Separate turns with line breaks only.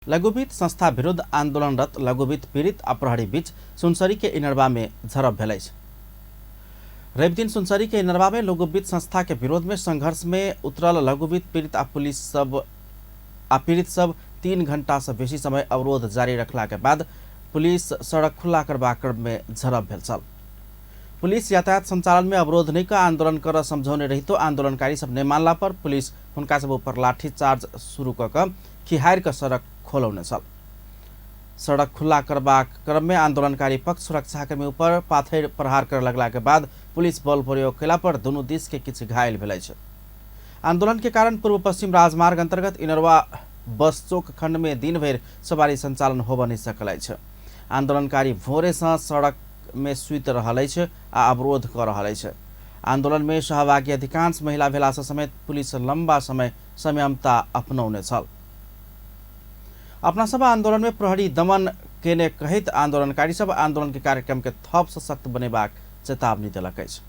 लघुवित्त संस्था विरुद्ध आंदोलनरत लघुवित्त पीड़ित आ प्रहरी बीच सुनसरी के इनरवा में झड़प भेल अछि। रविदिन सुनसरी के इनरवा में लघुवित्त संस्था के विरोध में संघर्ष में उतरल लघुवित्त पीड़ित आ पुलिस सब आ पीड़ित सब 3 घंटा से बेसी समय अवरोध जारी रखला के बाद पुलिस सड़क खुला करबाक क्रम में झड़प भेल छल। पुलिस यातायात संचालन में अवरोध नहीं क आंदोलन कर समझौने रहितो आंदोलनकारी सब नहीं मानला पर पुलिस हुनका सब ऊपर लाठी चार्ज शुरू क क खिहार क सड़क खोलौने छल। सड़क खुला करबाक क्रम में आंदोलनकारी पक्ष सुरक्षाकर्मी ऊपर पाथर प्रहार कर लगला के बाद पुलिस बल प्रयोग कयला पर दुनू दिस के किछु घायल भेल अछि। आंदोलन के कारण पूर्व पश्चिम राजमार्ग अंतर्गत इनरवा बस चौक खंड में दिन भरि सवारी संचालन होबऽ नहि सकल अछि। आंदोलनकारी भोरे सँ सड़क में सुति रहल अछि आ अवरोध कऽ रहल अछि। आंदोलन में सहभागी अधिकांश महिला भेला सँ समेत पुलिस लंबा समय संयमता अपनौने छल। अपना सब आंदोलन में प्रहरी दमन केने कहैत आंदोलनकारी सब आंदोलन के कार्यक्रम के थप सशक्त बनेबाक चेतावनी देलक अछि।